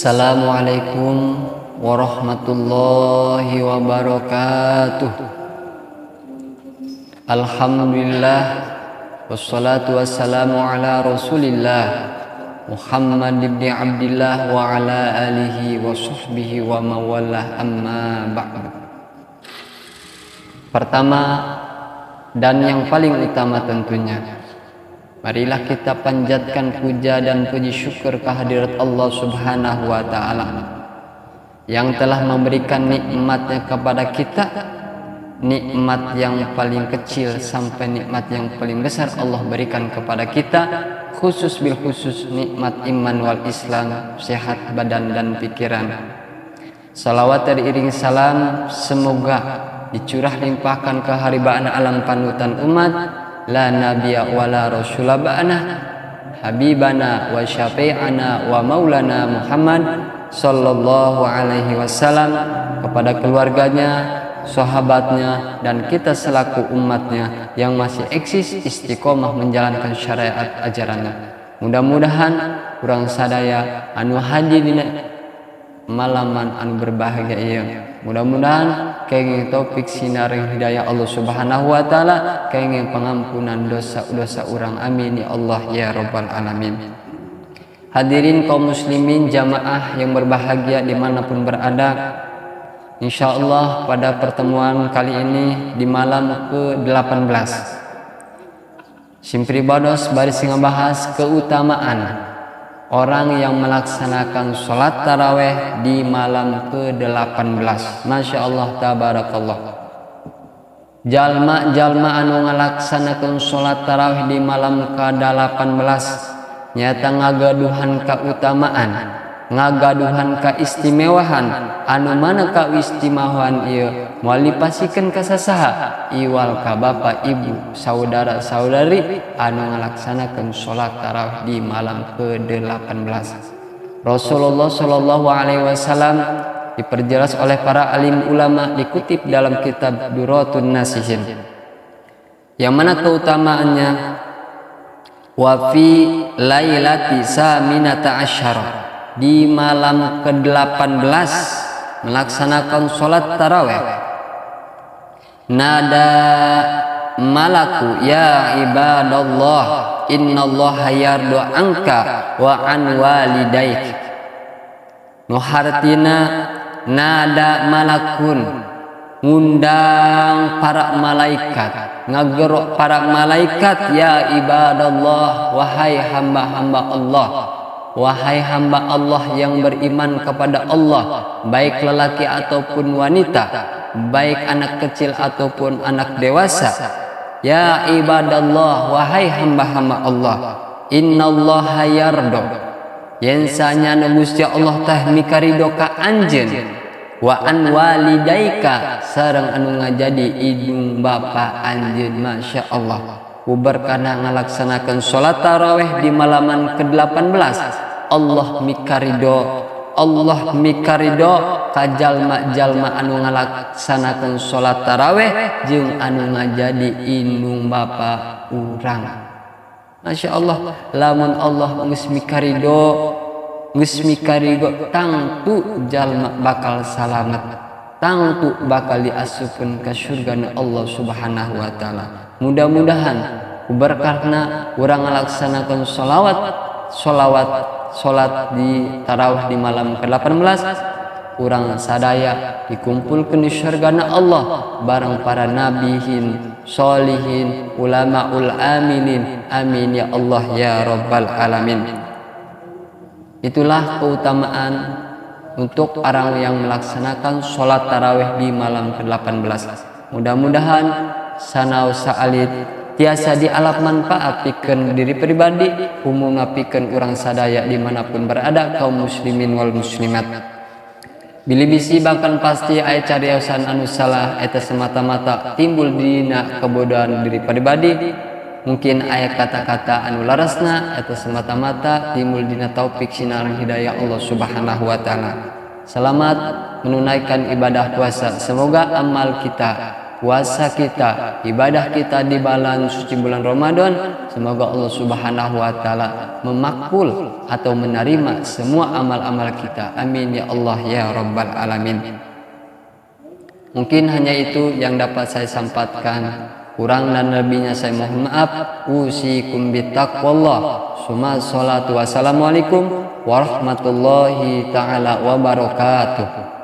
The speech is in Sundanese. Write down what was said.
Assalamualaikum warahmatullahi wabarakatuh. Alhamdulillah, wassalatu wassalamu ala Rasulillah Muhammad ibn Abdillah wa ala alihi wa sahbihi wa mawalah, amma ba'du. Pertama dan yang paling utama tentunya, marilah kita panjatkan puja dan puji syukur kehadirat Allah Subhanahu wa taala yang telah memberikan nikmatnya kepada kita, nikmat yang paling kecil sampai nikmat yang paling besar Allah berikan kepada kita, khusus bil khusus nikmat iman wal Islam, sehat badan dan pikiran. Salawat teriring salam semoga dicurah limpahkan ke haribaan alam panutan umat, la nabiyya wala rasula ba'ana, habibana wa syafi'ana wa maulana Muhammad sallallahu alaihi wasallam, kepada keluarganya, sahabatnya, dan kita selaku umatnya yang masih eksis istiqomah menjalankan syariat ajarannya. Mudah-mudahan urang sadaya anu haji dina malaman anu berbahagia ieu, mudah-mudahan kenging taufik sinareng hidayah Allah Subhanahu wa taala, kenging pengampunan dosa-dosa urang. Amin ya Allah ya rabbal alamin. Hadirin kaum muslimin jamaah yang berbahagia dimanapun berada, insyaallah pada pertemuan kali ini di malam ke-18 sim pribados baris ngabahas keutamaan orang yang melaksanakan sholat taraweh di malam ke-18. Masya Allah, tabarakallah. Jalma-jalma anu ngalaksanakan sholat taraweh di malam ke-18 nyata ngagaduhan keutamaan, ngagaduhan kaistimewahan, anu mana kaistimewaan ieu moal dipasihkeun ka sasaha iwal ka bapak ibu saudara saudari anu ngalaksanakeun salat tarawih di malam ke-18. Rasulullah Shallallahu Alaihi Wasallam diperjelas oleh para alim ulama, dikutip dalam kitab Duratun Nasihin, yang mana keutamaannya wa fi lailati saminata asyara, di malam ke-18 melaksanakan sholat taraweh, nada malaku ya ibadallah innallaha yardu anka wa an walidaik. Nu hartina nada malakun, ngundang para malaikat, ngagerok para malaikat, ya ibadallah, wahai hamba-hamba Allah, wahai hamba Allah yang beriman kepada Allah, baik lelaki ataupun wanita, baik anak kecil ataupun anak dewasa, ya ibadallah, wahai hamba-hamba Allah, innallaha yardo, yen sanyana Gusti Allah tah mikarido ka anjeun, wa an walidaika, sareng anu ngajadi indung bapa anjeun. Masya Allah, ubar kana ngalaksanakan salat taraweh di malaman ke-18, Allah mikarido, Allah mikarido ka jalma-jalma anu ngalaksanakan salat taraweh jeung anu ngajadi indung bapa urang. Masya Allah, lamun Allah geus mikarido, geus mikarido, tangtu jalma bakal salamet, tangtu bakal diasupkeun ka surga Allah Subhanahu wa taala. Mudah-mudahan berkarena urang ngalaksanakan sholawat sholawat salat di tarawih di malam ke-18, urang sadaya dikumpulkan di surga Allah bareng para nabihin, solihin, ulamaul aminin. Amin ya Allah ya rabbal alamin. Itulah keutamaan untuk orang yang melaksanakan sholat tarawih di malam ke-18. Mudah-mudahan sanaos saalit tiasa dialap manfaat pikeun diri pribadi, umumna pikeun urang sadaya dimanapun berada, kaum muslimin wal muslimat. Bilih bisi bahkan pasti aya cariosan anu salah, eta semata-mata timbul dina kebodohan diri pribadi. Mungkin aya kata-kata anu larasna, eta semata-mata timbul dina taufik sinareng hidayah Allah Subhanahu wa taala. Selamat menunaikan ibadah puasa. Semoga amal kita puasa kita, ibadah kita di bulan suci bulan Ramadan. Semoga Allah Subhanahu wa taala memakbul atau menerima semua amal-amal kita. Amin ya Allah ya Rabbal alamin. Mungkin hanya itu yang dapat saya sampaikan. Kurang dan lebihnya saya mohon maaf. Usikum bittaqwallah. Suma salatu wassalamualaikum warahmatullahi taala wabarakatuh.